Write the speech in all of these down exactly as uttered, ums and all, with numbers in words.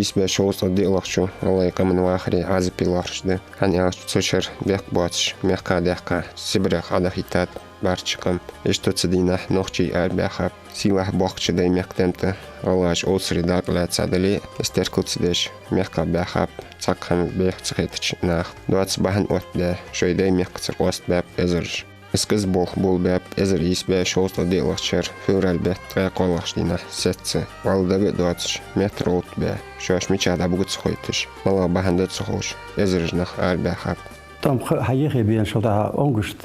Ийс бӀаь шовзткъеи диълагӀча шера гӀалгӀай къаман вахаре Ӏазапе лоархӀаш да, хӀана аьлча цу шера бехк боацаш мехках даьккха Сибрех Ӏодахийтад бӀарчча къам. Иштта цу дийнахьа нохчий арабаьхаб. Сийлахь боккхача Даймехка тӀа гӀалгӀаша овцаре дакъа лаьца дале а, из теркал ца деш, мехках баьхаб цхьаккха хӀама бӀеха ца хетача наха. Доаца бахьан оттабаь, шоай Даймехкацара къоастабаьб эзараш. Из кӀезига болх болабаьб эзар ийс бӀаь шовзткъеи диълагӀча шера февраль бетта ткъаь кхоалагӀча дийнахьа сецца, вӀалла дага а доацаш, меттара гӀовттабаь, шоаш мичахьа дӀабугаргба ца хойташ, малагӀа бахьан да ца ховш, эзараш нах арабаьхаб. ТӀом кхы а хьа йихе беначул тӀехьагӀа Онгушт,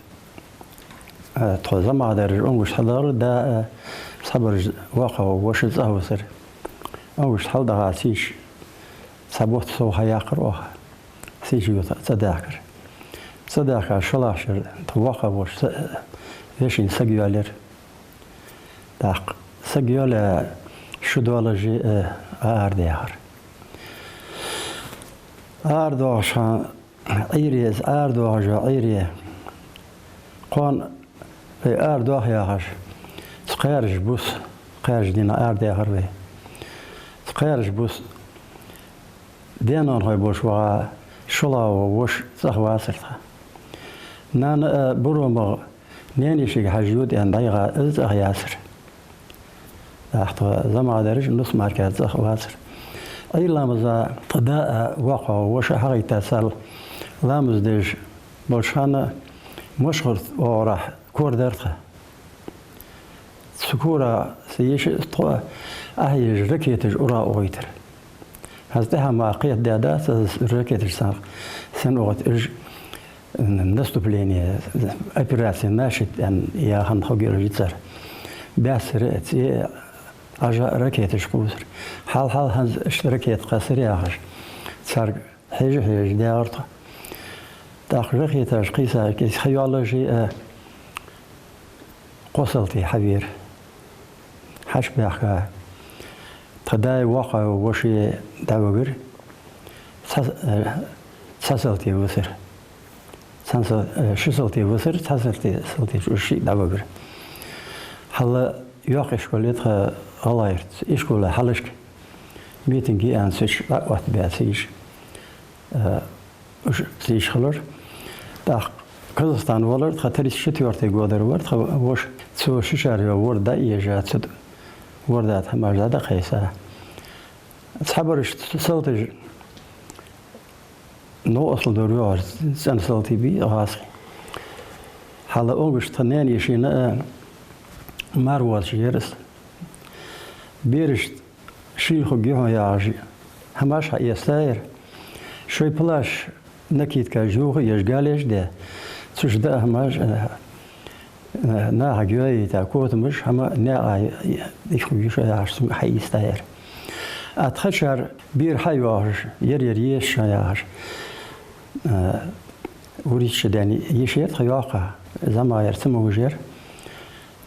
э, тхо замагӀдараш Онгушт хьалдагӀар, да, э, цхьабараш воккхагӀа воша цӀагӀа висар. Онгушт хьалдагӀа сийша цхьа бутт сов хьаяьккхар оаха. Сийша юха цӀадаьхкар. ЦӀадаьхка шоллагӀча шера тха воккхагӀа воша са-, вешийна саг йоалаяьр. ТӀаккха саг йоалаяь шу доаллаше, э, арадаьхар. АрадоагӀаш хана Ӏуйре, из арадоагӀаш йола Ӏуйре. Кхоана вай арадоах яхаш, цу кхаьрача бус, кхаьрача дийнахьа арадаьхар вай. Цу кхаьрача бус даь-ноанахой болаш ваха шоллагӀа вола воша цӀагӀа вацар тха. Нана а, Буромагӏа наьна-йишийга хьажа йода аьнна дӀаяха, из цӀагӀа яцар. ТӀаккха тхо замагӀдараш нус мара цӀагӀа вацар. Ӏуйре ламаза тха да а, воккхагӀа воша а хьагӀайтта, цар ламаз деш болча хана Мошхарта оагӀорахьа кора дар тха. Цу корах са йиша а, тхо а Ӏохьежаш, ракеташ ура ухийтар. ХӀанз тӀехьа ма кхетадаьдац аз, ракеташ санна сенна ухийтар уж, н-, наступление, операция начать аьнна яханна хӀама йолаш яцар. Баьссар а, цӀе а, Ӏажа а ракеташ кхувсар. Хьал-хьал хӀанз иштта ракета кхессар яхаш, царга хьежа-хьежа даьгӀар тхо. ТӀаккха ракеташ кхийса кӀезига хьайоаллаше а, кхо салти хьавера. Хьачубаьхка, тха даи воккхагӀа вошеи дӀавигар, цхьа, э, цхьа салти висар. Цхьан са-, э, ши салти висар, цхьа салти, салти чу уж шиъ дӀавигар. Хьал йоккха ишкол я тха ГӀалгӀайртаца. Ишкола хьалхашка митинг я аьнна, цу чу дӀаоттабаь сийша, э, уж сийша хилар. ТӀаккха Казахстан валар тха, тридцать четвёртый годара вар тха воша. Цо ши шера йола ворда дӀа а ежа, цу ворда тӀа хӀамаш дӀа а кхайса. Цхьабараш салташ новкъостал дора йоагӀаш, цӀена салти бий гӀазкхий. Хьал Онгушта тха наьна-йишийна а мара воацаш яр из. Берашта шийна хургья хьона яхаш, хӀамаш хьаэцаяр. Шоай плащ, накидкаш юха а еш, галеш а даь, цу чу даа хӀамаш, э, э, нахага йоайийта котамаш, хӀама наькъа йиш хургья шоана яхаш, цунга хьаийцаяр. А тхачар бера хьа а йоахаш, ер-ер еза шоана яхаш, э, вурийтта шу даьнна йиш яр тха йоккха, замагӀа яр, цамогаш яр.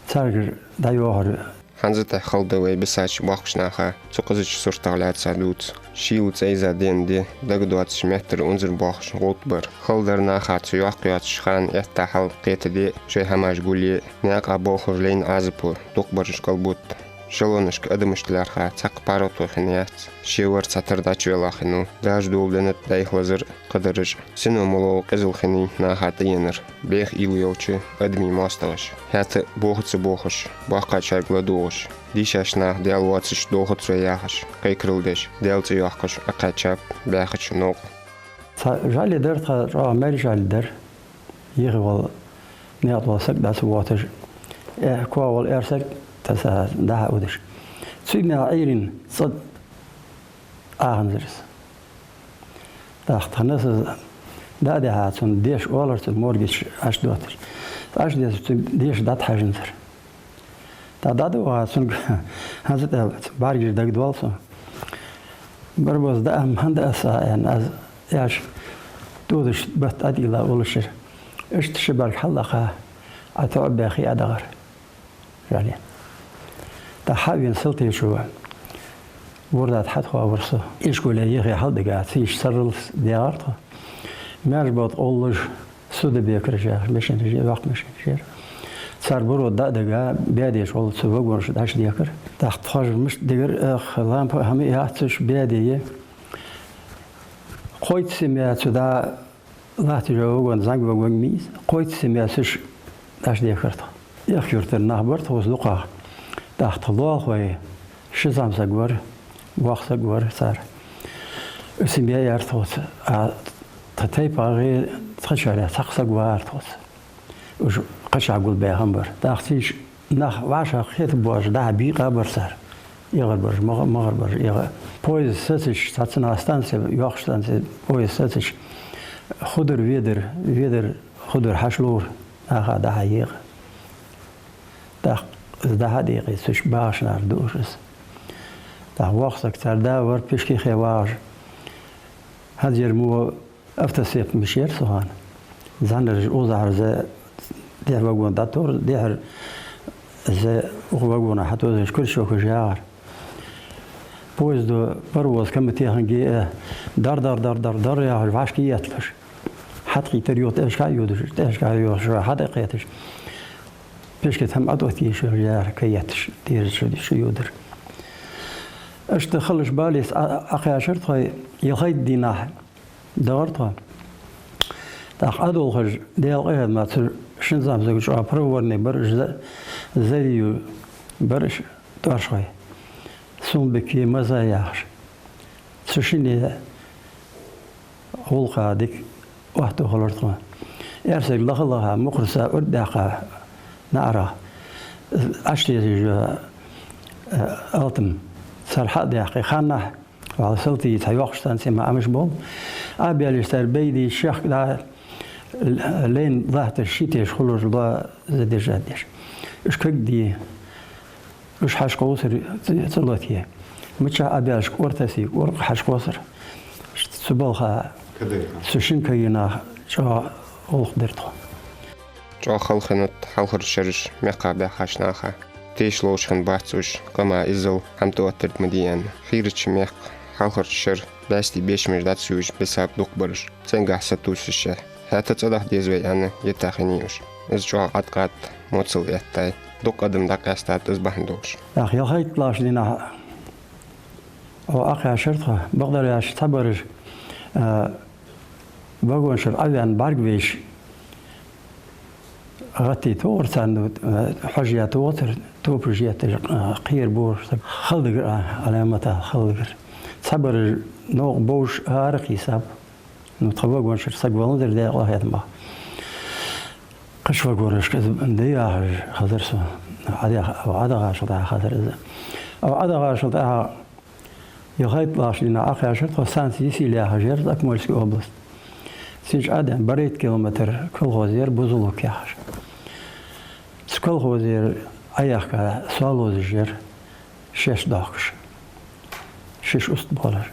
Царгара дӀайоахар. ХӀанз тӀехьа хала да вай бисача боккхача наха цу кхозача суртах лаьца дувца. Шийла цӀайза денна ди, дагадоацаш меттара унзара боахаш гӀулакх бар. Хала дар наха цу йоккха йоацача хана этта хьал кхетаде а, шоай хӀамаш гулъе а, наькъа болхлой лайна Ӏазапо дукхагӀбараш кӀалбитта. Эшелонашка адамашта лаьрхӀа цхьаккха паргӀато хиннаяц. Ше вар цхьатарра дӀачувелла хиннав. Дажа доладеннад дайх лазар а, кхыдараш а. Сино мало къизал хиннай наха тӀаенар, бӀеха уйла йолча адамий моастагӀаша. ХӀаьта а боха ца бохаш, боккхачарга ладувгӀаш, дийшача наха Даьла воацаш долхац вай яхаш, кхайкарал деш, Даьла цӀи йоахкаш Ӏокхаьчаб бӀаьхача новкъа. Цхьа жӀали дар тха, чӀоагӀа маьрша жӀали дар. Йихи вола, наькъа тӀа вола саг дӀа ца воаташ, э, коа вола аьрсаг таса дӀа-хьа удаш. Цу дийнахьа Ӏуйрийна цӀа Ӏоханзар из. ТӀаккха тха Насаз дӀа а дихьа, цунна деша оалар цу морге чу Ӏочудотташ. Ӏочудотташ цунга деша дӀатӀахьажанзар. ТӀаккха дӀадувгӀа цунга, хӀанз тӀа бӀаргаш дагадоал сона. Барбос, даа-м хӀана даа са, аьнна, аз аьш тӀодаш батта тӀадийла уллаш яр. Иштта ши бӀарг хьаллакха, Ӏа тоӀабаьхий Ӏа дагӀар. ЖӀали. ТӀаккха хьа а вена салтечо, ворда тӀа хьатӀахоавир со. Ишколе йихе хьалдига, цу йиша сарралца даьгӀар тхо. Маьрша болх къовлаш, Студебекераш яхаш машинаш, йоккха машинаш яр. Цар Буро дӀа а дига, баьдеш гӀолла цу вагонаш дӀачудехкар. ТӀаккха тхоаш мишта дигар, эх, лампа а хӀама а яц цу чу, баьде я. Кхойтта семья цу дӀа латташ вагон, зӀамига вагон мийса, кхойтта семья цу чу дӀачудехар тхо. Эх юртара нах бар тхо цу дукхагӀа. ТӀаккха тха лоалахой ши зӀамсаг вар, воккха саг вар цар. Уж семья яр тхоца. А тха тайпагӀа тхачарех цхьаккха саг вар тхоца. Уж кхычахьа гулбаьха хӀама бар. ТӀаккха цу чу нах вӀашагӀкхетаргбоацаш дӀа-хьа бийкъа бар цар. ЭгӀарбараш, магӀа-, магӀарбараш эгӀа. Поезд сецаш, цхьацца наха станце, йоккхача станце поезд сецаш, худара ведар, ведар худара хьачуловра, наха дӀа-хьа екъа. ТӀаккха из дӀа-хьа декъе, цу чу багӀаш нах дуаш из. ТӀаккха воккха саг, цар да вар пишкахьа вагӀаш. ХӀанз ер мо автоцепь мича яр цу хана. ЗӀанараш укхазахьара из дехьа вагон дӀатор, дехьара из укх вагона хьатозаш, крючок яр. Поездо, паровоз кама теханге, дар-дар-дар-дар-дар яхаш, вӀашка етталуш. ХьатӀакхийттар юха тӀехьашка йодаш, тӀехьашка йодаш, хьатӀакхетташ. Пишка тӀа хӀама тӀаоттаеш яр, кхы етташ, дезача шу йодар. Иштта халаш балес Ӏа-, Ӏокхаьчар тхо, ялхайтта дийнахьа дахар тхо. ТӀаккха Ӏодолхаш, Даьла къахетамца, цу шин зӀамсага чӀоагӀа проворный бар уж, за-, зарий бар уж тӀоаршхой. Сунбикий, Мазай яхаш. Цу шинне гӀулакха дика оттаву хилар тхона. Эрсаг лаха-лаха, мукхарца Ӏург даьккха наӀарах, Ӏочудезаш йола, э, алтам цар хьа а даьккха, ханнахьа, валла, салтий цхьа йоккхача станце ма Ӏамаш бола. Ӏобаьлча цар бейдий шехк дӀа лейна латташ, шийтеш хулаш лоа задержать деш. Уж кагдий. Уж хьачукхувсар ц-, цӀа лотае. Мичахьа Ӏобаьлча кӀортаси, кӀоркъа хьачукхувсар. Цу балха, цу шин кагий наха чӀоагӀа гӀулакх дир тхо. ЧӀоагӀа хала хиннад хьалхарча шераш мехках баьхача наха. Тешаш ловш хиннабац уж, къаман иззал хӀама тӀаоттарг ма дий аьнна. Хийрача мехка хьалхарча шера бӀаьстий бешамаш дӀа ца ювш, бесаб дукха бараш, цӀенгахьа сатувсаш яр. ХӀаьта цӀадахьа деза вай аьнна, етта хиннай уж. Из чӀоагӀа Ӏаткъад моцал эттай. Дукха адам дӀакъаьстад из бахьан долаш. ТӀаккха ялхайттлагӀча дийнахьа Ӏо-, Ӏокхаьчар тхо, бакъдар аьлча, цхьабараш, а, вагон чура Ӏоваьнна бӀаргавайча, гӀатта тохар царна, а, хьожа я тохацар, топаш етташ, а, кхера бохаш саг. Хала дагар, а, Ӏаламата хала дагар. Цхьабараш новкъа бовш аракхийсаб. Ну, тха вагон чура саг валанзар, Даьла къахетамах. Кхыча вагонашка из да яхаш хазар сона. Ӏодех-, Ӏодахачул тӀехьа хазар из. Ӏодахачул тӀехьа ялхайттлагӀча дийнахьа Ӏокхаьчар тхо, станица Йисиль яхаш яр, Акмольская область. Цу чу Ӏодена барайтта километр колхоз яр, Бузулук яхаш. Цу колхозера Ӏояхка Соалозаш яр. Шеш дохкаш. Шиш уст болаш.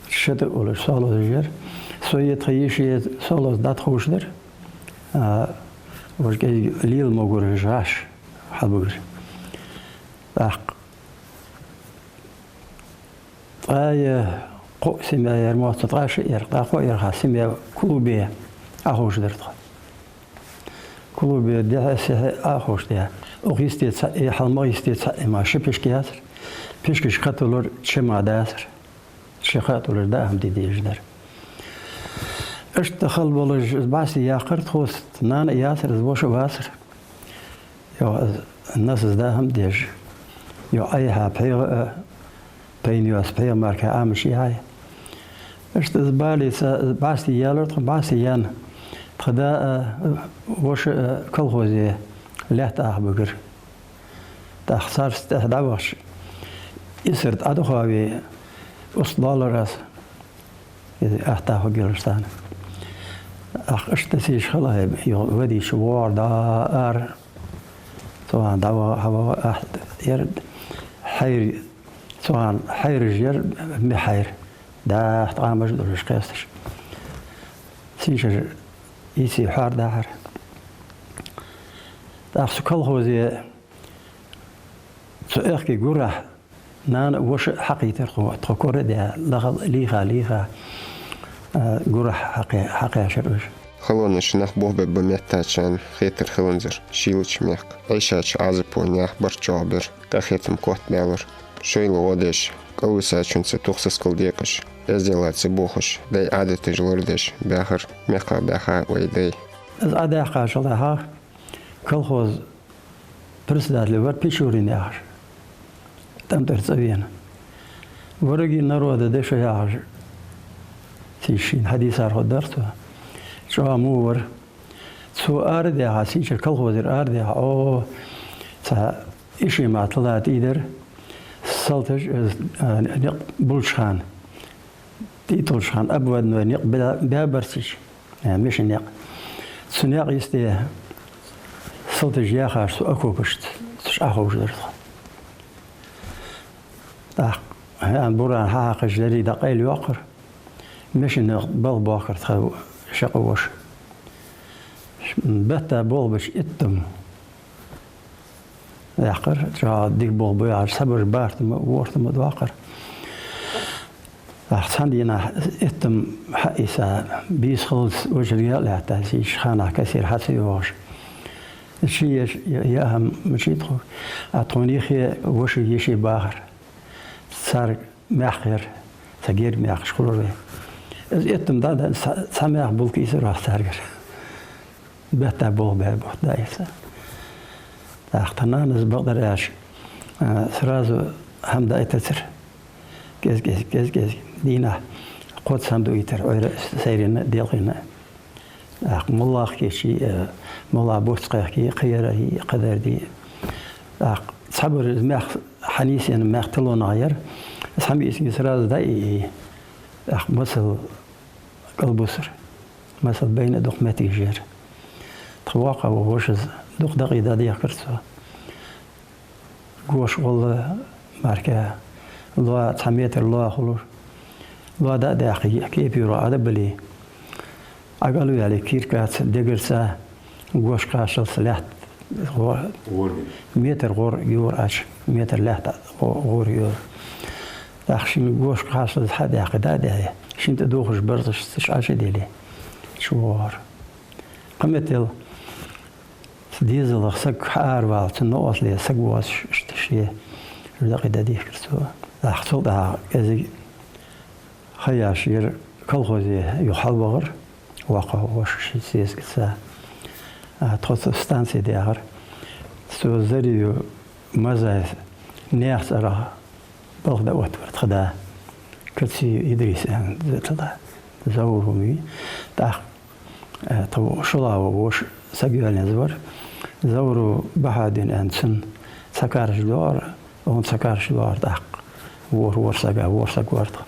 Ши тӀа улаш Соалозаш яр. Со е тха йиша е Соалоз дӀатӀаховш дар. А, вож кӀезига лела могар жаш хьабагар. ТӀаккха ткъаь кхо семья яр, моццо ткъаь ши яр, ткъаь кхо яр, хьа семья клубе Ӏоховш дар тхо. Клубе дехьа-сехьа Ӏоховш дар. Укх йисте цхьа, э, хьалмагӀа йисте цхьа, э, ма ши пишка яцар. Пишкаш кхы тулар чема дацар. Ши кхы а тулаш даа хӀама де дезаш дар. Иштта хала болаш, из бӀаьсти яьккхар тхоца, нана а яцар, из воша а вацар. Йо, из нас из даа хӀама дезаш. Йо, Ӏайха пхьегӀа а, Пайна йоаца пхьегӀа мара кхы Ӏамаш яхьай. Иштта из балеца бӀаьсти яьлар тхо, бӀаьсти яьнна. Тха да а, воша а колхозе лаьтта Ӏохабигар. ТӀаккха царца тӀехьа дӀавахача, исарт Ӏодухаве, уст лалар аз, из атта хургйолаш царна. ТӀаккха иштта сийша хала хьайба, йо, вадийча вогӀар да ара. Цу хана дӀаваха, хьаваха, ахь, яр хьайр, цу хана хьайраш яр, ме хьайр. ДӀахо ткъамаш долаш кхесташ. Сийшар ийций хьоар дахьар. ТӀаккха цу колхозе, цу аьхки гурахьа, нана а, воша а хьакхийтар тхо, тхо кора а даь, лахал лийха, лийха, а, гурахьа хьакхе-, хьакхаьчар уж. Халонаш нах бохабе ба меттачарна хетар хиланзар шийлача мехка. Ӏийшача Ӏазапо наьха барт чӀоагӀбир, къахетам котбаьлар. Шоайла гӀо деш, кӀалвисачунца тохсаскал декъаш, эздела ца бохаш, дай Ӏадаташ лорадеш баьхар мехках баьха вай дай. Из Ӏадаьккхачул тӀехьагӀа колхоз председатель вар Печорин яхаш, тӀам тӀара цӀавена. «Враги народа» деша яхаш, цу шин хьадисар хӀодар цо. ЧӀоагӀа во вар. Цо арадаьха, сийчар колхозера арадаьха, о, цхьа ишима тала тӀийдар, салташ, э, э, никъ булча хана, тӀатулча хана обводной никъ бе-, бе барцич, э, миша никъ. Цу никъ йисте салташ яхаш цу окопашта, цу чу Ӏоховш дар тхо. ТӀаккха, э, буран хьахьакхаш дарий дӀакъайла йоаккхар. Миша никъ балха боахкар тха шакъа воша. Бетта болх беча иттам яьккхар, чӀоагӀа дика болх бу яхаш, цхьабараш барт ма, ворта ма доаккхар. ТӀаккха цхьан дийнахьа иттам хьаийца, бийса хилац, очередь а лаьтта, из ханах кассир хьа ца йоагӀаш. Ши еш, я, я хӀама мичай тхога, а тхона йиххе воший йиший бахар. Царга мехкара, цхьа герга мехкаш хулар вай. Из иттам дӀа а даьнна, цхьа, цхьа мах булка ийцар оаха царгара. Бетта болх баь бутт дӀаийца. ТӀаккха тха нанас бакъдар аьлча, а, сразу хӀама дӀаайттацар. КӀез-кӀезига, кӀез-кӀезига, дийнахьа кхозза хӀама дуийтар, Ӏуйра сайрина, делкъина. ТӀаккха моллагӀа кийчъе, э, моллагӀа буц кхехке, кхыяр е кхыдар де. ТӀаккха цхьабараш мах хьанийсъенна, мах талонагӀа яр. Из хӀама ийцинге сразу дӀа а ийя. ТӀаккха масал кӀалбусар. Масал байна дукха моттигаш яр. Тха воккхагӀа вола воша из дукха дакъий дӀадехкар цо. Гоша гӀолла мара, лоа цхьа метр лоа хулар. Лоа дӀа а даьккха, кепира Ӏо дӀабилле, Ӏо кӀалваьле, киркаца, дегарца, гоша кхаччалца лаьтта гӀо-, метр гӀор йора Ӏочу, метр лаьтта гӀо-, гӀор йора. ТӀаккха шийна гоша кхаччалца хьа а даьккха, дӀа а даьле, шийна тӀадувхаш барзкъаш цу чу Ӏочу а деле, чувоагӀар. Кхыметтел Цу дезалах саг хьааравала, цунна новкъостал ле саг воацаш, иштта ше дакъий дӀадехкар цо. ТӀаккха цул тӀехьагӀа кӀезига ха яьш, ер колхозе юха хьалвахар, воккхагӀа воша ший сесагаца. А, тхо цу станце даьхар. Цу Зарию Мазай наьха цӀерагӀа балха дӀаоттавар тха да. Кациев Идрис аьнна, за тха да. Завуру ма вий. ТӀаккха Э, тхо шоллагӀа воша саг йоалаенна вар. Завуру Бахьаудин аьнна цун цхьа караш доагӀар, он цхьа караш доагӀар тӀаккха. Вор, вор сага, вор саг вар тхо.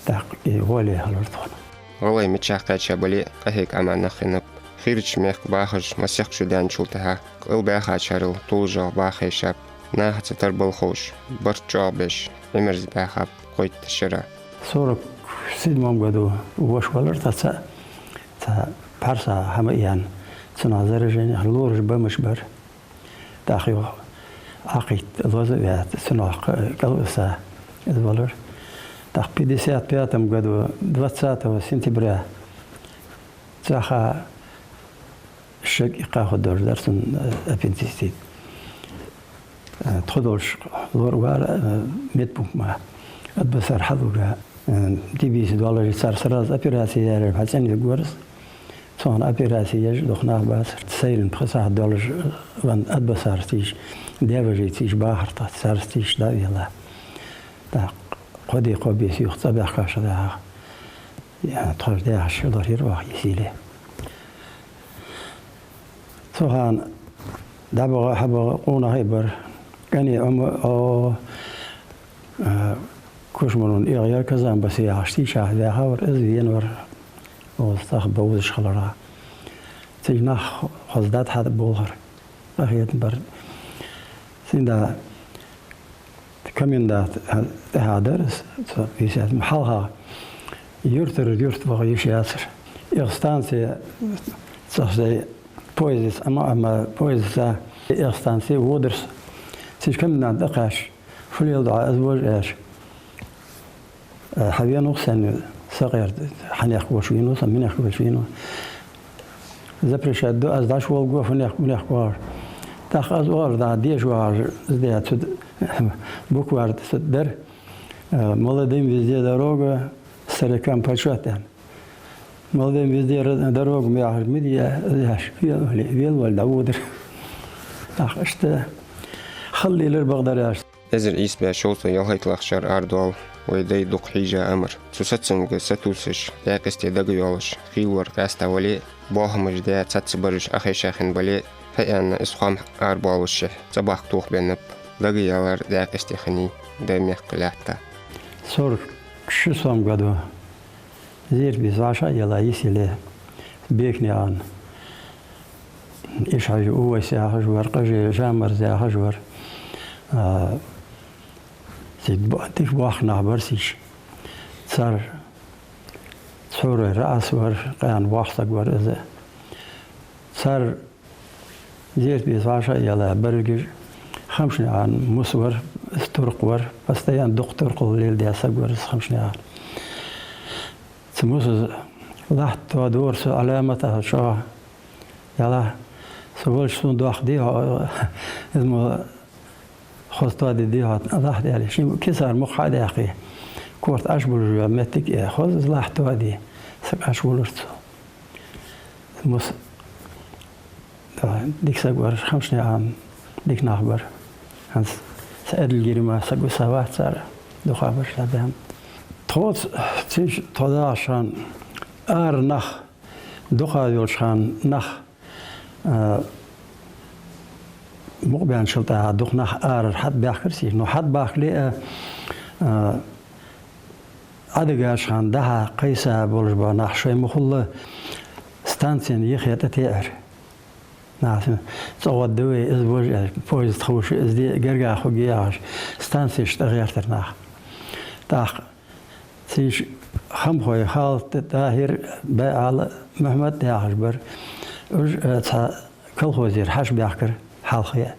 ТӀаккха и гӀоле хилар тхона. ГӀалгӀай мичахь кхаьча бале а, къахьега Ӏама нах хиннаб. Хийрача мехка бахаш масех шу даьнначул тӀехьагӀа, кӀал баьхачарел тулжагӀа баха хешаб. Нахаца тара балхаш, барт чӀоагӀа беш, Ӏимерза баьхаб кхойтта шера. Сорок седьмом году воша валар тха цаӀ, цхьа пхьарса хӀама а яьнна, цунах заражени, лораш бамаш бар. ТӀаккха юха Ӏокхийтта лоза а ваьнна, цунах кӀал а виса из валар. ТӀаккха пятьдесят пятом году, двадцатого сентября, цхьа ха шаг иккха хургдолаш дар цун, э, аппендицит. Э, тхо долча лоравар, э, медпункта. Атбасар хьалуга, э, дибийса долаш цар сразу операци яьлар, хьа цӀена вигвар из. Цунна операци еш дукха нах бацар. Сайран пхи сахьат долаш, э, ван Атбасарца тийша, деважийца тийша бахар тха, царца тийша дӀавелла. ТӀаккха кхо ди, кхо бийса юха цӀабаьхкача дахьа. Я, тхо даьхача лорхӀир оаха йисиле. Цу хана дӀабаха, хьабаха къонахий бар. КӀане Ӏума, о, а, Кушмарун эгӀа яр Казанбасе яхаш, тийшахь ваьхавар, из венавар. О, цхьа бовзаш хиларах. Цига нах хоза дӀатӀахьа болхар. Къахетам бар. Цин да комендант тӀехьа дар, цу пятьдесят, хьалха юртара юрта ваха йиш яцар. Эггара станце цӀагӀа сай поездца, Ӏама, Ӏама поездца, эггара станце водар со. Цига комендант тӀакхаьчача, фу леладу Ӏа, из вож аьлча, э, хьавенав-кх со, сакъерда, хьанехк волаш венав со, минехк волаш венав. Запрещать ду, аз дӀачуволларгва, фуннехк, минехк воагӀаш. ТӀаккха аз оалар дӀа, деша вагӀаш, из де цу д-, букварь цу д-, дар. Э, «Молодым везде дорога, старикам почёт», аьнна. «Молодым везде ра-, дорога» ма яхаш, ма дий, э, яхаш, вел-, вел-, вел-, вел-, дӀаводар. Ах, иштта хала лелар бакъдар яхаш. Эзар ийс бӀаь шовзткъеи ялхайтталагӀча шера арадоал вай дай дукха хьийжа амар. Цу сацамга сатувсаш, даькъасте дагайоалаш, хийла вар къаьста вале а, боахамаш даь цхьацца бараш Ӏохайша хинна бале а, хӀаьта из хоам арабоалашшехь цӀабахка тохабеннаб, дагаялар даькъасте хиннай дай мехка лаьтта. Сорок шестом году зерат бийса вӀашагӀъелла йисте, Бекнаькъан Ишхьажа Увайс яхаш вар, Къажи Жамарз яхаш вар. А, цига бо-, дика боккха нах бар цига. Цар цхьорой РаӀас вар, къаьна воккха саг вар из. Цар зерат бийса вӀашагӀъелла бараш, Хамшнаькъан Мус вар, из туркх вар, постоянно дукха туркхал леладаь саг вар из Хамшнаькъан. Цу Мусас: «Лахьта тоадора со Ӏаламат, — аьлар, — чӀоагӀа. Ялла, со волча сона доккха дий хьо, из мо хоза тоаде дий хьо лахьта», — аьле, ший кисара мукх хьа а даьккхе, корта Ӏаш болаш йола моттиг а хоза, из лахьта тоаде, саг Ӏаш волар цо. Мус, да, дика саг вар, Хамшнаькъан дика нах бар. ХӀанз са Ӏаьдал-Гирма саг виса вац цар дукха бараш дӀабаьнна. Тхоца, цигача тхо дахача хана, ара нах, дукха йолча хана нах, а, мукъабаьнначул тӀехьагӀа дукха нах арара хьатӀабаьхкар цига. Ну, хьатӀабахкале а, а, Ӏадигача хана дӀа-хьа кхайса болаш бола нах шоай ма хулла станцена юхе тӀатеӀар. Нах цӀагӀа да вай, из божа, поезд ховш, из де гаргагӀа хургья яхаш, станцешта тӀагӀертар нах. ТӀаккха цигача Хамхой Халат, ТӀахӀир, БӀаьӀала Мухьмад яхаш бар. Уж, э, цхьа колхозера хьачубаьхкар хьалхе.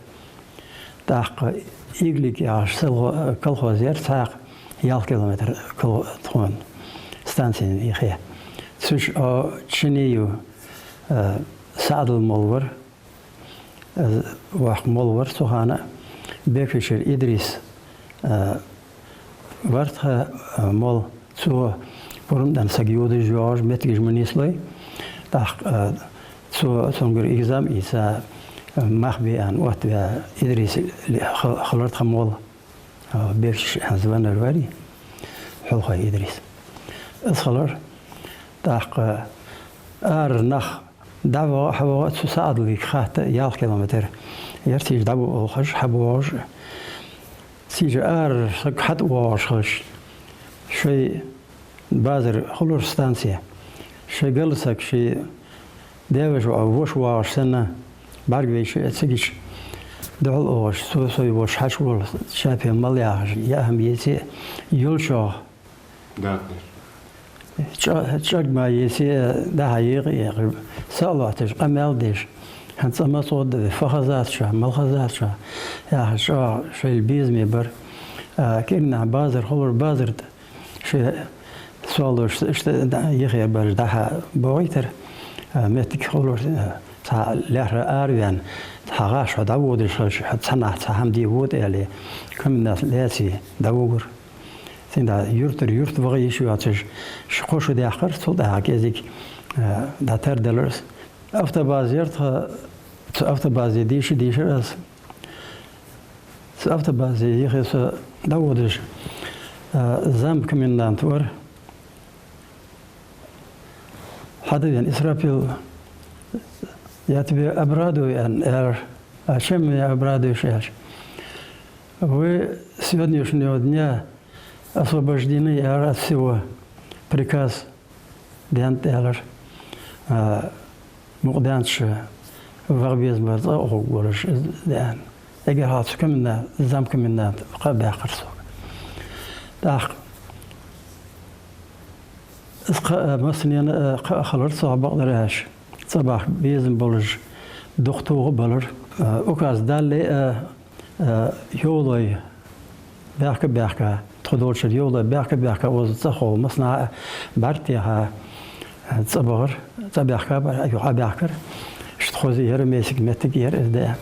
ТӀаккха Иглик яхаш сел-, колхоз яр цхьаькха ялх километр кол-, тхона станцена юхе. Цу чу, о, Чиниев, э, СаӀадал молла вар, э, воккха молла вар цу хана, Бекфичер Идрис, э, вар тха, э, молла. Цо пурам дӀа саг йодаш йоагӀаш моттигаш ма нийслой. ТӀаккха, э, цо цунгара экзамен ийца, э, мах бе аьнна оттаваь Идрис ле-, ха-, хилар тха молла. Э, Бекфиче хӀанз веннар варий, Хьулхой Идрис. Из хилар. ТӀаккха арара нах дӀавоагӀа, хьавоагӀа, цу СаӀадалга хатта ялх километр яр, цигача дӀаболхаш, хьабоагӀаш. Цигача арара саг хьатӀавоагӀаш хилча, шоай базар хулар станце, шоай галла саг, ший даь-веший воша воагӀаш санна, бӀаргавайча а, цигача духьал а воагӀаш, цо сой воша хьачувола, чапе мала яхаш, яа хӀама еце а, йолчох дакъа деш. ЧӀа-, чӀаг ма еце а, дӀа-хьа екъа а екъаш, са а лоатташ, къамаьл а деш, хӀанз цӀа ма цӀогӀа да вай, фу хазац шоана, мала хазац шоана яхаш, чӀоагӀа шоайла безаме бар. А, кӀирнахьа базар хулар, базар тӀа шоай соалош, иштта дӀа-, юхе бараш дӀа-хьа боагӀийтар, а, моттиг хулар, а, цхьа лаьрхӀа араваьнна, цхьа гӀаш хьо дӀаводаш хилча, хьо цхьаннахьа цхьа хӀама де вода аьле, комендант лаьце дӀавугар. Цин да юртара юрта ваха йиш йоацаш, ш-, кхо шу даьккхар, цул тӀехьагӀа кӀезига, э, дӀатарделар из. Автобаза яр тха, цу автобазе дийша дийшар аз. Цу автобазе юхе со дӀаводаш, э, замкомендант вар. Хьада вен, Исрафил, я тебя обрадую, аьнна, аьлар. А чем меня обрадуешь, аьлча? Вы с сегодняшнего дня освобождены, аьлар, от всего. Приказ даьннад, аьлар. А, мукъадаьннача ваха безам бар, цӀа а хургволаш из даьннад. Эггара хьалха цу комендант, замкомендант кхаъ баьккхар сога. ТӀаккха из кхаъ, массанена а кхаъ хилар цох, бакъдар аьлча. ЦӀабахка безам болаш дукха тоха а балар. А, указ дале а, а, йовлой баьхка-баьхка, тхо долчара йовлой баьхка-баьхка, укхаза цӀа хов массанахьа а бӀаргтеха, а, цӀабахар, цӀабаьхка бар, юха Ӏобаьхкар. Иштта хоза яр, месиг моттиг яр из даь.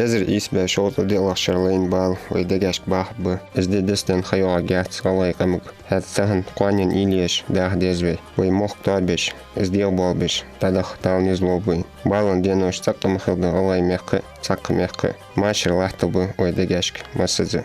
Эзар ийс бӀаь шовзткъеи диълагӀча шера лайна бала вай дегашка бахаргба. Из ди дицденна ха йоагӀаргьяц гӀалгӀай къамага. ХӀаьта тахан кхоанен уйла еш даха деза вай. Вай мохк тоабеш, из дегӀабоалабеш, дӀадаха Дала низ лулба вайна. Балан денош цӀаккха ма хилда гӀалгӀай мехка, цхьаккха мехка. Машар латталба вай дегашка массаза.